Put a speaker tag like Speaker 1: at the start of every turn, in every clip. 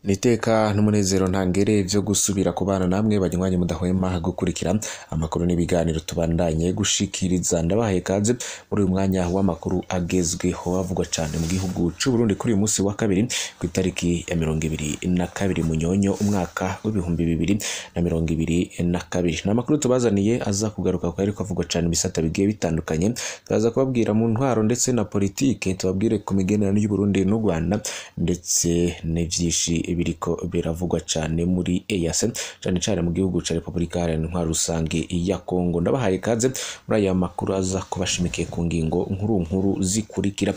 Speaker 1: Niteka n'umunezero ntangere vyo gusubira kubana namwe banywanyi mudahwema gukurikira amakuru n'ibiganiro tubandanye gushikiriza. Ndabahaye kaze muri uyu mwanya w'amakuru agezweho avugwa cane mu gihugu c'u Burundi kuri uyu munsi wa kabiri ku itariki ya 22 Munyonyo umwaka w'2022. N'amakuru tubazaniye aza kugaruka kwa ariko avugwa cane bisata bigiye bitandukanye. Turaza kubabwira mu ntwaro ndetse na politike, tubabwire ku migenderanire y'u Burundi n'u Rwanda ndetse n'ivyishi biriko biravugwa cane muri EAC, cane cane mu gihugu ca Republika Iharanira Intwaro Rusange ya Kongo. Ndabahaye kaze muri aya makuru aza kubashimikiye ku ngingo nkuru nkuru zikurikira.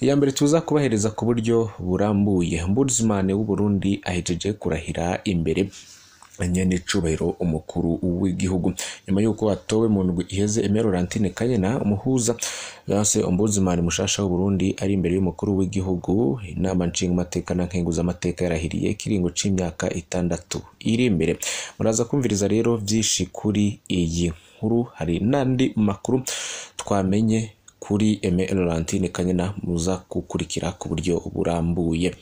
Speaker 1: Iya mbere tuza kubahereza ku buryo burambuye: Ombudsman w'u Burundi ahejeje kurahira imbere nyene cubahiro umukuru w'igihugu nyuma yuko atowe mu ndwi iheze. Aimée Laurentine Kanyana, umuhuza yase ombudsman mushasha w'u Burundi, ari imbere y'umukuru w'igihugu, inama nshingamateka na nkenguzamateka, yarahiriye ikiringo c'imyaka 6 iri imbere. Muraza kumviriza rero vyinshi kuri iyi nkuru, hari n'andi makuru twamenye kuri Aimée Laurentine Kanyana muza gukurikira ku buryo burambuye.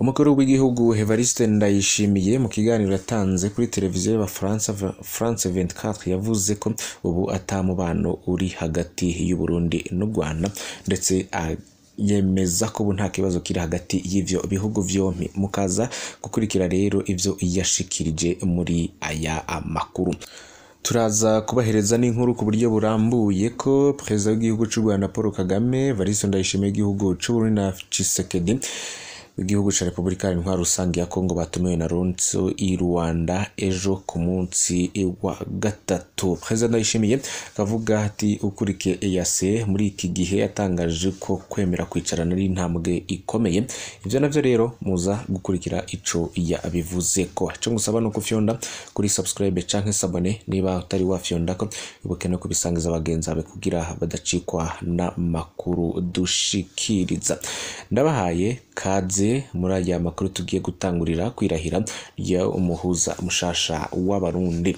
Speaker 1: Umukuru w'igihugu Evariste Ndayishimiye mu kiganiro yatanze kuri televiziyo y'Abafaransa France 24 yavuze ko ubu ata mubano uri hagati y'u Burundi n'u Rwanda, ndetse yemeza ko ubu nta kibazo kiri hagati y'ivyo bihugu vyompi. Mukaza gukurikira rero ivyo yashikirije muri aya makuru. Turaza kubahereza n'inkuru ku buryo burambuye ko perezida w'igihugu c'u Rwanda Paul Kagame, Evariste Ndayishimiye w'igihugu c'u Burundi na Tshisekedi w'igihugu ca Republika Iharanira Intwaro Rusange ya Kongo batumiwe na Lourenço i Rwanda ejo ku munsi wa gatatu. Perezida Ndayishimiye akavuga ati ukurikiye EAC muri iki gihe yatangaje ko kwemera kwicarana ari intambwe ikomeye. Ivyo navyo rero muza gukurikira ico yabivuze ko. Ico ngusaba no kufyonda kuri subscribe canke s'abonner niba utari wafyondako, ibuke no kubisangiza bagenzi bawe kugira badacikwa n'amakuru dushikiriza. Ndabahaye kaze muri aya makuru tugiye gutangurira kwirahira rya umuhuza mushasha w'Abarundi.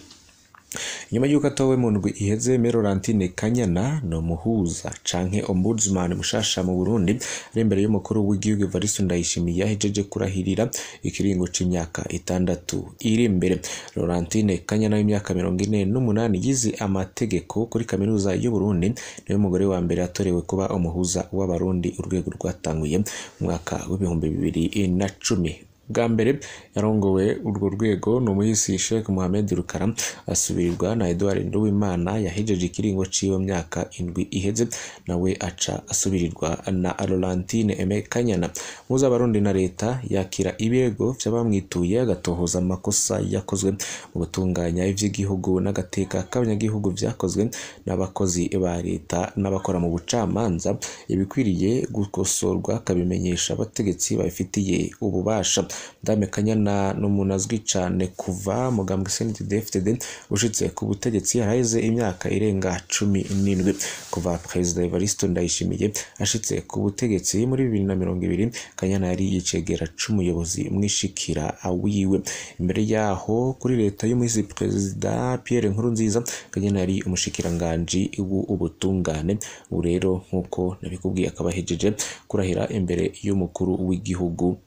Speaker 1: Nyuma y'uko atowe mu ndwi iheze, Aimée Laurentine Kanyana ni umuhuza canke ombudsman mushasha mu Burundi, ari imbere y'umukuru w'igihugu Evariste Ndayishimiye, yahejeje kurahirira ikiringo c'imyaka 6 iri imbere. Laurentine Kanyana w'imyaka 48 yize amategeko kuri kaminuza y'u Burundi, niwe mugore wa mbere atorewe kuba umuhuza w'Abarundi. Urwego rwatanguye mu mwaka w'2010. Bwa mbere yarongowe urwo rwego ni umuhisi Sheikh Mohamed Rukara, asubirirwa na Edouard Nduwimana yahejeje ikiringo ciwe myaka 7 iheze, nawe aca asubirirwa na Laurentine Aimée Kanyana. Muza Abarundi na leta yakira ibirego vy'abamwituye, agatohoza amakosa yakozwe mu gutunganya ivy'igihugu n'agateka k'abanyagihugu vyakozwe n'abakozi ba leta n'abakora mu bucamanza, ibikwiriye gukosorwa akabimenyesha abategetsi babifitiye ububasha. Dame Kanyana n'umuntu azwi cane kuva mugambwe CNDD-FDD ushitse ku butegetsi, haraheze imyaka irenga 17. Kuva Perezida Evariste Ndayishimiye ashitse ku butegetsi muri 2020, Kanyana yari yicegera c'umuyobozi mwishikira wiwe. Imbere yaho kuri leta y'umuhisi Perezida Pierre Nkurunziza, Kanyana yari umushikiranganji w'ubutungane. Ubu rero nkuko nabikubwiye akaba ahejeje kurahira imbere y'umukuru w'igihugu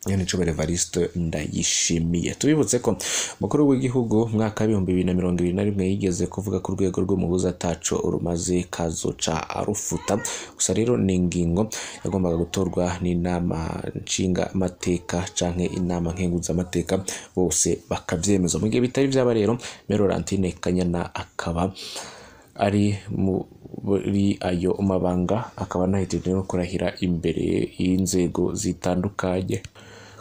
Speaker 1: Nyenicubahiro Evariste Ndayishimiye. Tubibutse ko umukuru w'igihugu mwaka w'2021 yigeze kuvuga ko urwego rw'umuhuza ataco rumaze kazoca arufuta. Gusa rero ni ingingo yagombaga gutorwa n'inama nshinga mateka canke inama nkenguzamateka, bose bakavyemeza. Mu gihe bitari vyaba rero, Aimée Laurentine Kanyana akaba ari muri ayo mabanga, akaba anahejeje no kurahira imbere y'inzego zitandukanye.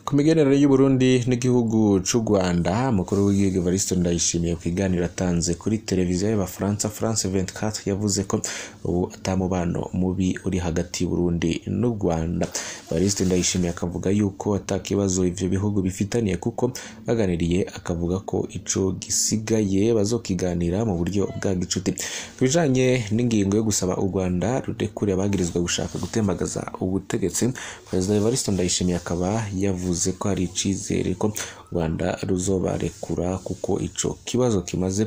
Speaker 1: Ku migenderanire y'u Burundi n'igihugu c'u Rwanda, umukuru w'igihugu Evariste Ndayishimiye ku kiganiro atanze kuri televiziyo y'Abafaransa France 24 yavuze ko ubu ata mubano mubi uri hagati y'u Burundi n'u Rwanda. Evariste Ndayishimiye akavuga yuko ata kibazo ivyo bihugu bifitaniye kuko baganiriye, akavuga ko ico gisigaye bazokiganira mu buryo bwa gicuti. Ku bijanye n'ingingo yo gusaba u Rwanda rurekure abagirizwa gushaka gutembagaza ubutegetsi, Perezida Evariste Ndayishimiye akaba yavuze ko hari icizere ko u Rwanda ruzobarekura kuko ico kibazo kimaze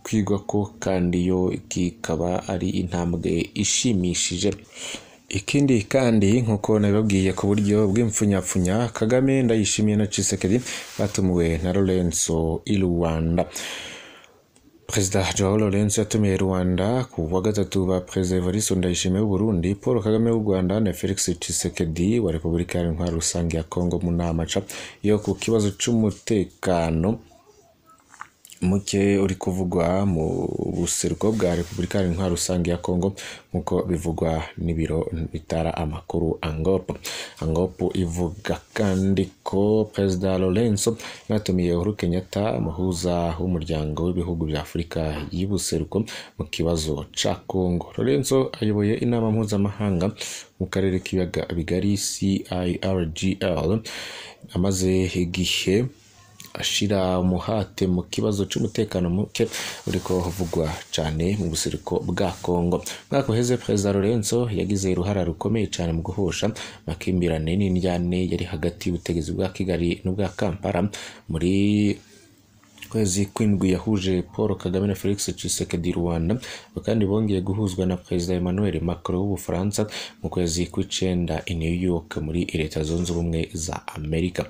Speaker 1: kwigwako kandi yo kikaba ari intambwe ishimishije. Ikindi kandi nkuko nabibabwiye ku buryo bw'impfunyapfunya, Kagame, Ndayishimiye na Tshisekedi batumiwe na Lourenço i Luanda. Perezida Joao Lourenço yatumiye Rwanda ku wa gatatu ba Perezida Evariste Ndayishimiye w'u Burundi, Paul Kagame w'u Rwanda na Felix Tshisekedi wa Repubulika Iharanira Rusange ya Kongo mu nama yo ku kibazo c'umutekano muke uri kuvugwa mu buseruko bwa Repubulika Iharanira Rusange ya Kongo, nkuko bivugwa n'ibiro bitara amakuru Angop. Angop ivuga kandi ko Perezida Lourenço yanatumiye Uhuru Kenyatta, umuhuza w'umuryango w'ibihugu bya Afurika y'ubuseruko mu kibazo ca Kongo. Lourenço ayoboye inama mpuzamahanga mu karere k'ibiyaga bigari CIRGL, amaze igihe ashira umuhate mu kibazo c'umutekano muke uriko uvugwa cane mu buseruko bwa Kongo. Mwaka uheze Perezida Lourenço yagize uruhara rukomeye cane mu guhosha amakimbirane n'indyane yari hagati y'ubutegetsi bwa Kigali n'ubwa Kampala. Muri kwezi kw'indwi yahuje Paul Kagame na Felix Tshisekedi Rwanda, kandi bongeye guhuzwa na Perezida Emmanuel Macron w'Ubufaransa mu kwezi kw'icenda i New York muri Leta Zunze Ubumwe za Amerika.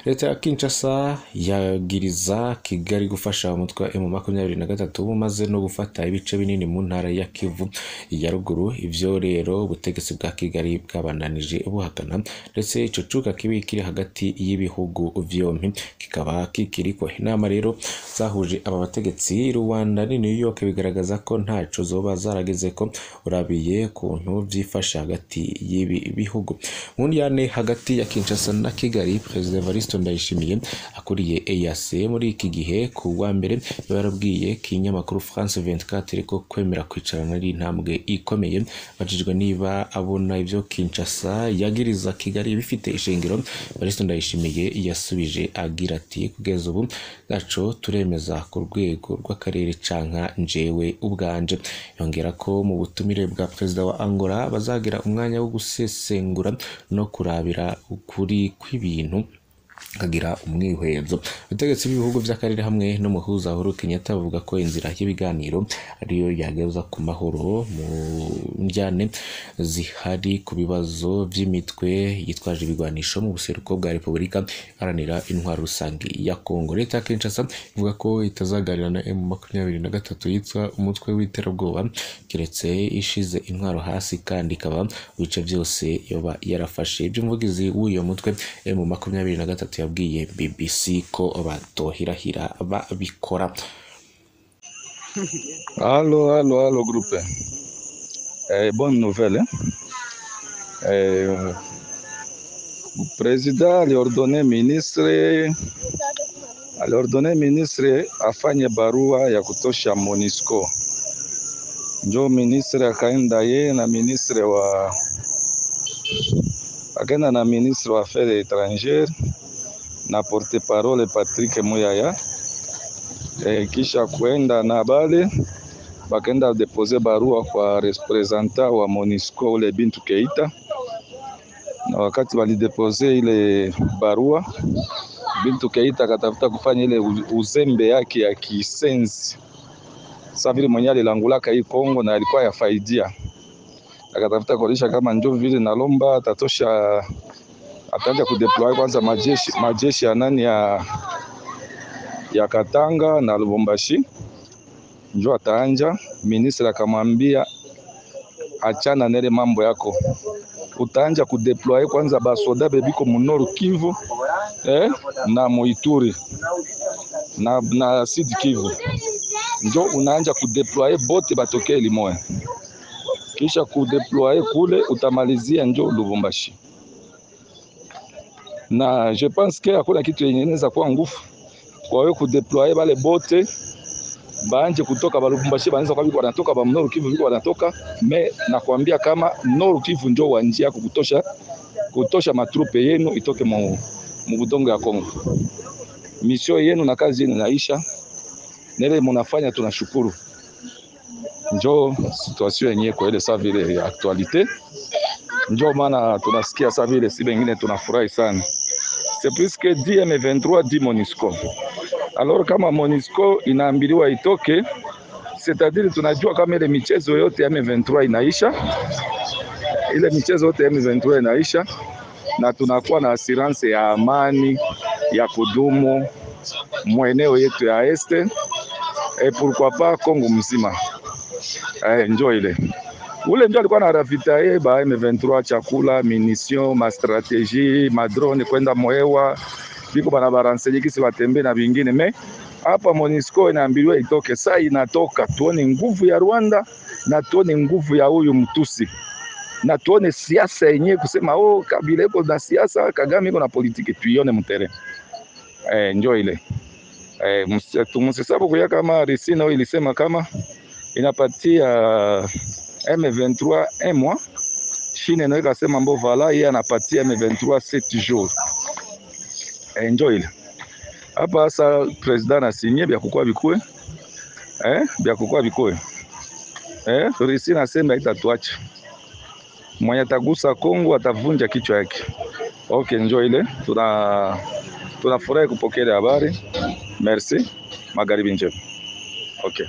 Speaker 1: Leta ya Kinshasa yagiriza Kigali gufasha umutwe wa M23 umaze no gufata ibice binini mu ntara ya Kivu ya ruguru. Ivyo rero ubutegetsi bwa Kigali bwabandanije buhakana, ndetse ico cuka kibi kiri hagati y'ibihugu vyompi kikaba kikiriko. Inama rero zahuje aba bategetsi Rwanda ni New York bigaragaza ko ntaco zoba zarageze ko urabiye kuntu vyifashe hagati y'ibi bihugu. Mu ndyane hagati ya Kinshasa na Kigali, Perezida Evariste Ndayishimiye akuriye EAC muri iki gihe ku wa mbere yarabwiye kinyamakuru France 24 ko kwemera kwicarana ari intambwe ikomeye. Bajijwe niba abona ivyo Kinshasa yagiriza Kigali bifite ishingiro, Evariste Ndayishimiye yasubije agira ati: kugeza ubu gaco turemeza ku rwego rw'akarere canka njewe ubwanje. Yongera ko mu butumire bwa Perezida wa Angola bazagira umwanya wo gusesengura no kurabira ukuri kw'ibintu kagira umwihwezo. Abategetsi b'ibihugu by'akarere hamwe n'umuhuza Uhuru Kenyatta bavuga ko inzira y'ibiganiro ariyo yageza ku mahoro mu njyane zihari ku bibazo by'imitwe yitwaje ibigwanisho mu buseruko bwa Repubulika Iharanira Intwaro Rusange ya Kongo. Leta ya Kinshasa ivuga ko itazaganira na M23 yitwa umutwe w'iterabwoba keretse ishize intwaro hasi, kandi ikaba bice byose yoba yarafashe. Iby'umuvugizi w'uyo mutwe M23 yabwiye BBC ko batohirahira babikora.
Speaker 2: Allo, allo, allo groupe. Bonne nouvelle, hein? Président aliordonné ministre afanye barua ya kutosha MONUSCO. Njo ministre akaenda ye na ministre wa akaenda na ministre wa affaires étrangères na porte-parole Patrick Muyaya. Kisha kuenda na bale bakenda depose barua kwa representant wa MONUSCO ule Bintu Keita, na wakati walidepose ile barua, Bintu Keita akatafuta kufanya ile uzembe yake ya kisenzi. Sasa vile mwenye alilangulaka hii Kongo na alikuwa yafaidia, akatafuta kuonesha kama njo vile nalomba atatosha, ataanza kudeploy kwanza majeshi ya nani ya Katanga na Lubumbashi, njo ataanja. Ministre akamwambia achana nele mambo yako, utaanja kudeploy kwanza basoda bebiko mu Nord Kivu na Muituri na Sud Kivu, njo unaanja kudeploy bote batokee limoya, kisha kudeploy kule utamalizia njo Lubumbashi. Na je pense que hakuna kitu yenye inaweza kuwa ngufu kwa hiyo kudeployer bale bote baanje kutoka ba Lubumbashi, baanza kwa biko wanatoka ba Nord Kivu biko wanatoka. Me nakwambia kama Nord Kivu njo wanjia kutosha matrupe yenu itoke mu budongo ya Kongo. Mission yenu na kazi yenu naisha, nele munafanya, tunashukuru. Njo situation yenyewe kwa ile sa vile ya actualité, njo maana tunasikia sa vile si bengine tunafurahi sana. C'est plus que dit M23 dit MONUSCO. Alors kama MONUSCO inaambiliwa itoke, c'est-à-dire tunajua kama ile michezo yote ya M23 inaisha. Ile michezo yote M23 inaisha na tunakuwa na assurance ya amani ya kudumu mweneo yetu ya este et pourquoi pas Kongo mzima. Njo ile ule njo alikuwa na ravitailler ba M23 chakula, munition, ma stratégie, ma drone kwenda mohewa biko bana barenseigner kisi batembe na vingine. Mais hapa MONUSCO inaambiliwa itoke, saa inatoka, tuone nguvu ya Rwanda na tuone nguvu ya huyu Mtusi na tuone siasa yenyewe kusema oh, Kabila iko na siasa, Kagame iko na politiki, tuione mtere. Njo ile tumusisabu kuya kama Risino ilisema kama inapatia M23 un mois, Chine nayo ikasema mbo vala yeye anapatia M23 7 jours. Njo ile hapa sasa président na signé bya kukua bikue, bya kukua bikue. Risi nasema itatuacha mwenye atagusa Kongo atavunja kichwa yake. Okay, njo ile tunafurahi kupokea habari. Merci, magharibi njema. Okay.